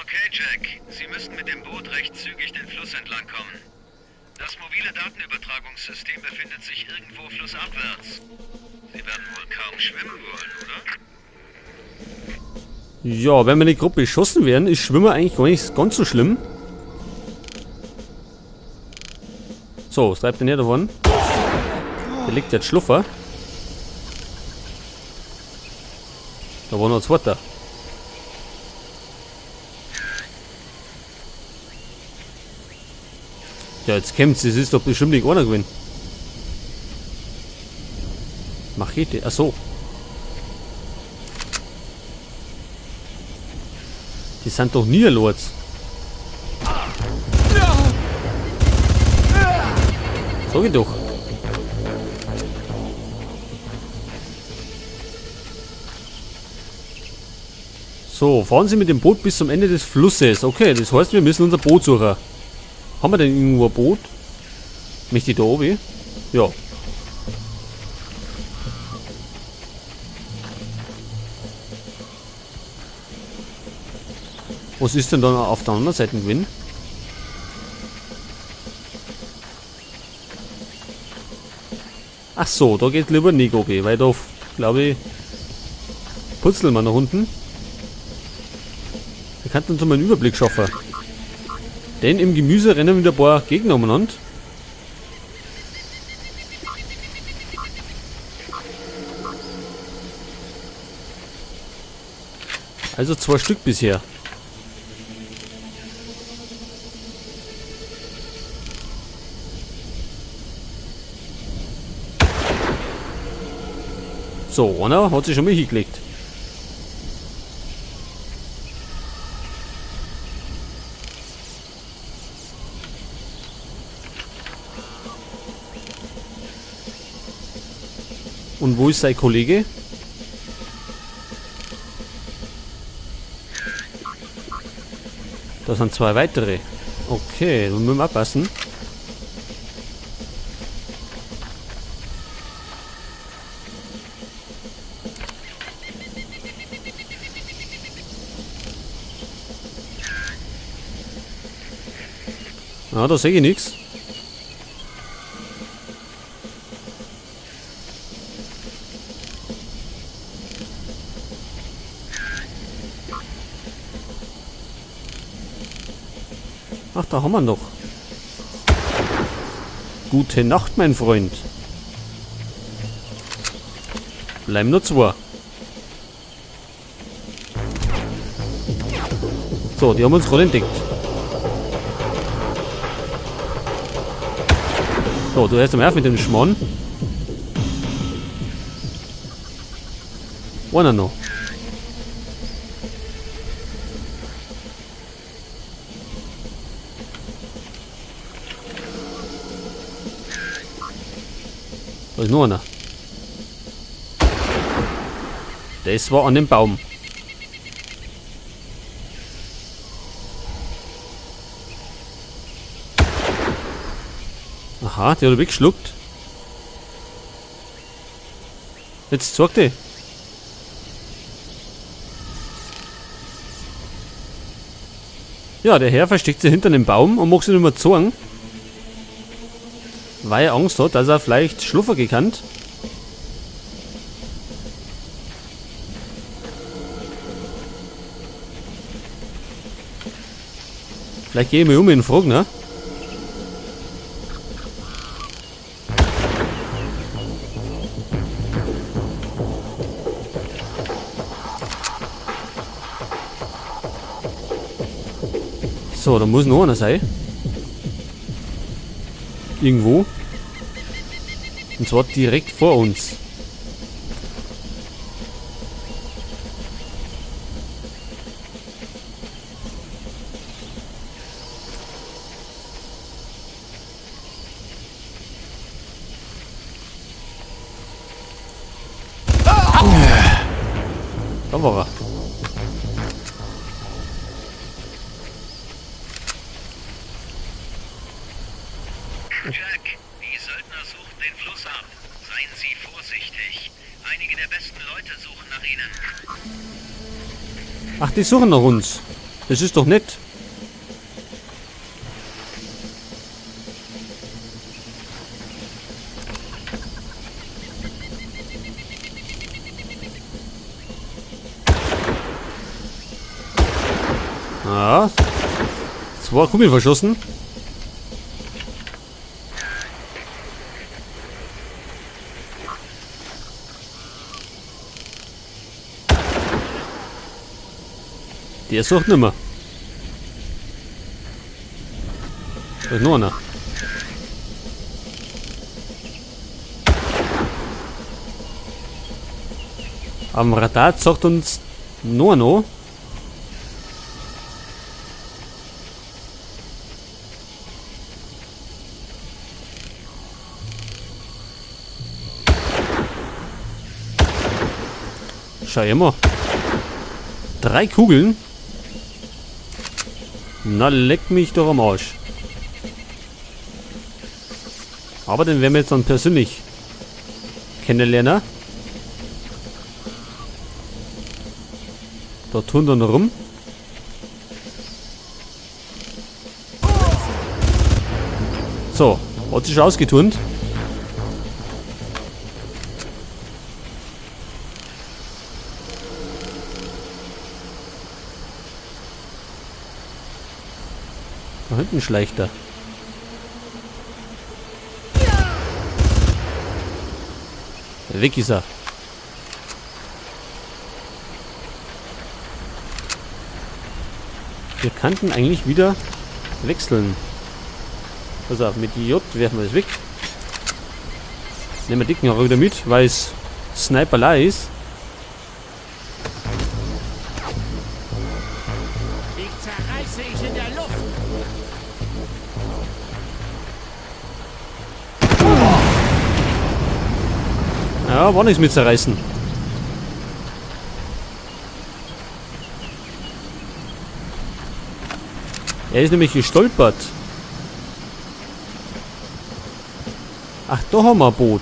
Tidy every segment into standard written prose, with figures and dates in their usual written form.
Okay, Jack. Sie müssten mit dem Boot recht zügig den Fluss entlang kommen. Das mobile Datenübertragungssystem befindet sich irgendwo flussabwärts. Sie werden wohl kaum schwimmen wollen, oder? Ja, wenn wir nicht gerade beschossen werden, ist Schwimmen eigentlich gar nicht ganz so schlimm. So, was treibt denn hier davon? Der liegt jetzt Schluffer. Da war noch ein zweiter. Ja, jetzt kommt's, das ist doch bestimmt nicht einer gewesen. Machete, ach so. Die sind doch nie Lords. Sag ich doch. So, fahren Sie mit dem Boot bis zum Ende des Flusses. Okay, das heißt, wir müssen unser Boot suchen. Haben wir denn irgendwo ein Boot? Möchte ich da oben? Ja. Was ist denn dann auf der anderen Seite gewesen? Ach so, da geht lieber nicht oben, weil da, glaube ich, putzeln wir nach unten. Wir könnten uns mal einen Überblick schaffen. Denn im Gemüse rennen wieder ein paar Gegner umeinander. Also 2 Stück bisher. So, einer hat sich schon mal hingelegt. Und wo ist sein Kollege? Da sind 2 weitere. Okay, dann müssen wir aufpassen. Ah, da sehe ich nix. Ach, da haben wir noch. Gute Nacht, mein Freund. Bleiben nur 2. So, die haben uns gerade entdeckt. So, du hörst mal auf mit dem Schmarrn. Einer noch. Da ist noch einer. Das war an dem Baum. Aha, die hat er weggeschluckt. Jetzt zeigt die. Ja, der Herr versteckt sich hinter einem Baum und mag sich nicht mehr zeigen. Weil er Angst hat, dass er vielleicht Schluffer gekannt. Vielleicht gehe ich mal um und frage, ne? So, da muss noch einer sein. Irgendwo. Und zwar direkt vor uns. Da war er. Jack, die Söldner suchen den Fluss ab. Seien Sie vorsichtig. Einige der besten Leute suchen nach Ihnen. Ach, die suchen nach uns. Das ist doch nett. Ja. 2 Kugeln verschossen. Der sucht nimmer. Da ist noch einer. Am Radar zeigt uns noch einer. Schau immer. 3 Kugeln. Na, leck mich doch am Arsch. Aber den werden wir jetzt dann persönlich kennenlernen. Da turnt er noch rum. So, hat sich schon ausgeturnt. Da hinten schleicht er. Weg ist er. Wir könnten eigentlich wieder wechseln. Pass auf, mit J werfen wir das weg. Nehmen wir dicken auch wieder mit, weil es Sniperlei ist. Ich zerreiße ich in der Luft. Ja, war nichts mit zerreißen. Er ist nämlich gestolpert. Ach, da haben wir ein Boot.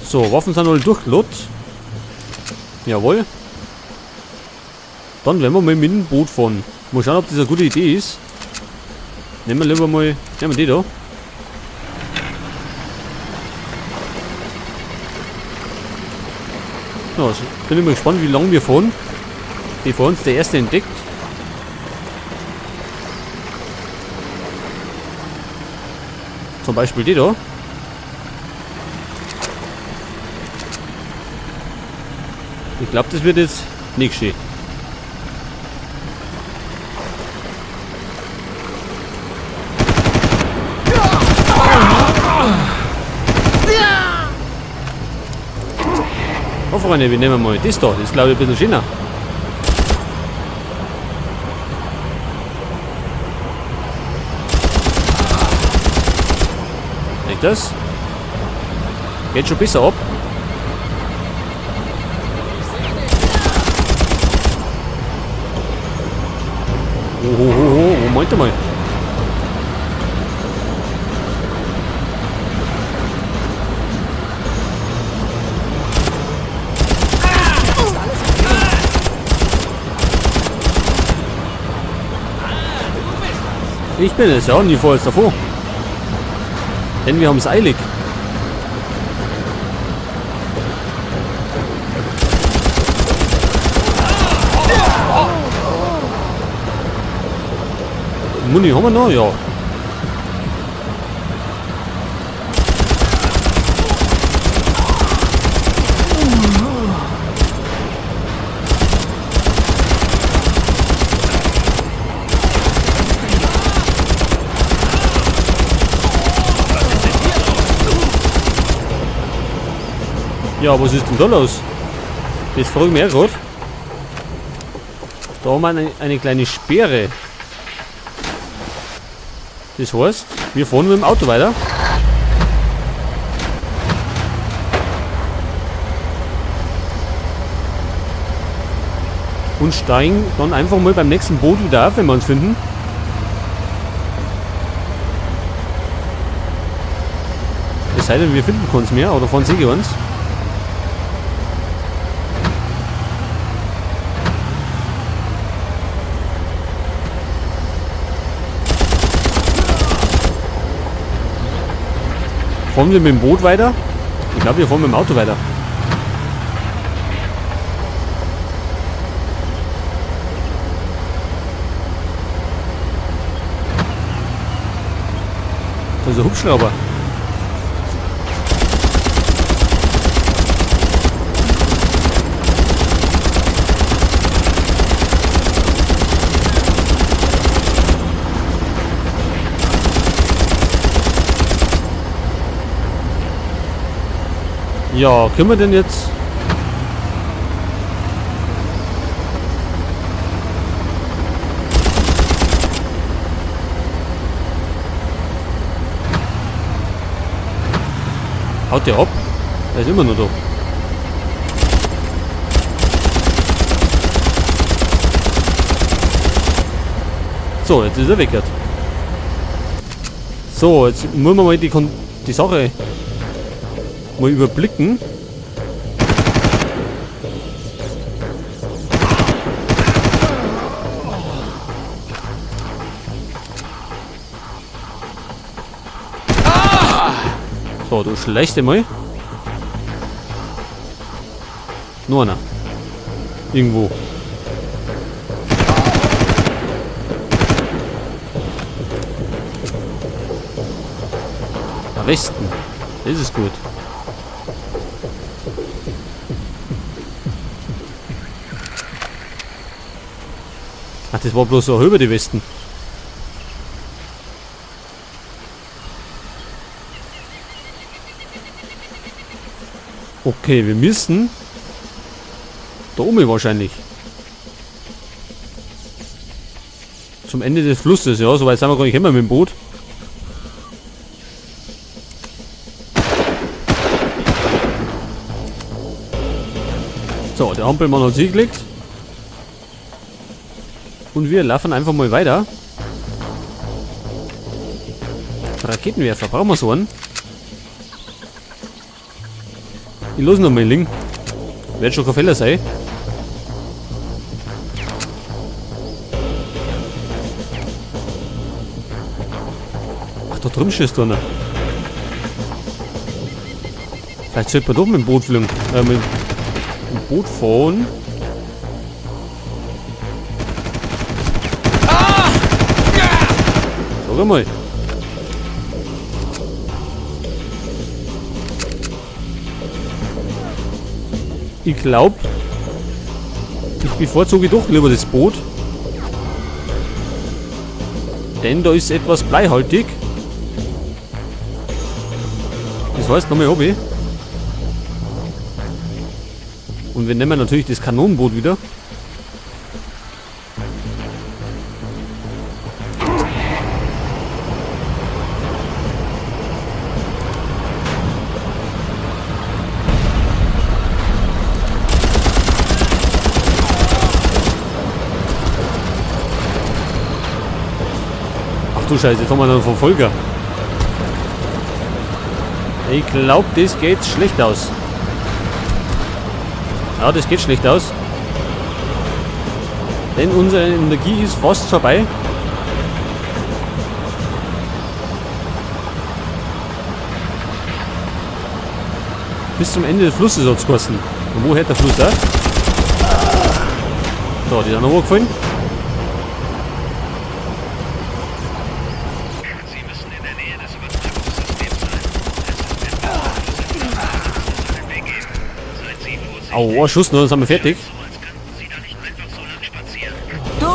So, Waffen sind alle durchgelot. Jawohl. Dann werden wir mal mit dem Boot fahren. Mal schauen, ob das eine gute Idee ist. Nehmen wir lieber mal, nehmen wir die da. Ja, also bin ich mal gespannt, wie lange wir fahren, bevor uns der erste entdeckt. Zum Beispiel die da. Ich glaub, das wird jetzt nicht schön. Oh, Freunde, wir nehmen mal das da. Das ist, glaub ich, ein bisschen schöner. Nicht das? Geht schon besser ab. Ohohoho, Moment mal. Ich bin es, ja, und ich fahr jetzt davor. Denn wir haben's eilig. Muni haben wir noch? Ja. Ja, was ist denn da los? Das frage ich mich auch grad. Da haben wir eine kleine Sperre. Das heißt, wir fahren mit dem Auto weiter. Und steigen dann einfach mal beim nächsten Boot wieder auf, wenn wir uns finden. Es sei denn, wir finden keins mehr oder fahren sicher eins. Fahren wir mit dem Boot weiter? Ich glaube, wir fahren mit dem Auto weiter. Da ist ein Hubschrauber. Ja, können wir denn jetzt... Haut der ab? Der ist immer noch da. So, jetzt ist er weg. So, jetzt müssen wir mal die Sache mal überblicken. So, du schleichst einmal. Nur einer. Irgendwo. Am Westen. Das ist gut. Ach, das war bloß so über die Westen. Okay, wir müssen da oben wahrscheinlich. Zum Ende des Flusses, ja, so weit sind wir gar nicht immer mit dem Boot. So, der Ampelmann hat sich gelegt. Und wir laufen einfach mal weiter. Raketenwerfer, brauchen wir so einen? Ich los noch mal liegen. Wird schon kein Fehler sein. Ach, da drüben schießt einer. Vielleicht sollte man doch mit dem Boot fliegen. Mit dem Boot fahren. Sag einmal. Ich glaub, ich bevorzuge doch lieber das Boot. Denn da ist etwas bleihaltig. Das heißt, nochmal hab ich. Und wir nehmen natürlich das Kanonenboot wieder. Ach du Scheiße, jetzt haben wir noch einen Verfolger. Ich glaub, das geht schlecht aus. Ja, das geht schlecht aus. Denn unsere Energie ist fast vorbei. Bis zum Ende des Flusses hat's geheißen. Und wo hört der Fluss auf? So, die sind noch hochgefallen. Sie müssen in der Nähe des Übertragungssystems sein. Es ist etwas Fluss entlang, da muss es einen Weg geben. Seien Sie vorsichtig. Au, ein Schuss noch, dann sind wir fertig. So, als könnten Sie da nicht einfach so lang spazieren. Du!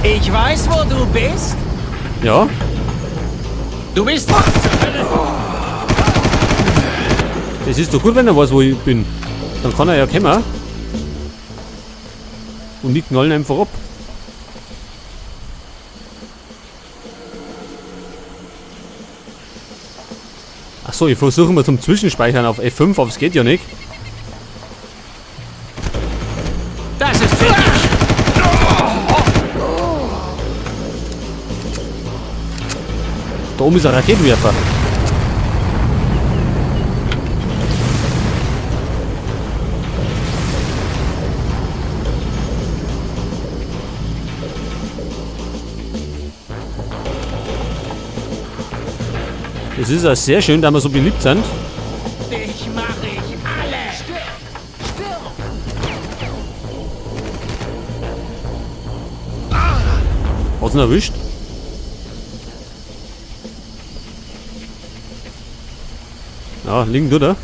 Ich weiß, wo du bist. Ja. Du bist... Das ist doch gut, wenn er weiß, wo ich bin. Dann kann er ja kommen. Und die knallen einfach ab. Achso, ich versuche mal zum Zwischenspeichern auf F5, aber es geht ja nicht. Das ist fertig. Da oben ist ein Raketenwerfer. Es ist auch sehr schön, da wir so beliebt sind. Dich mache ich alle. Stirb! Stirb! Hat's ihn erwischt? Ja, liegen tut er.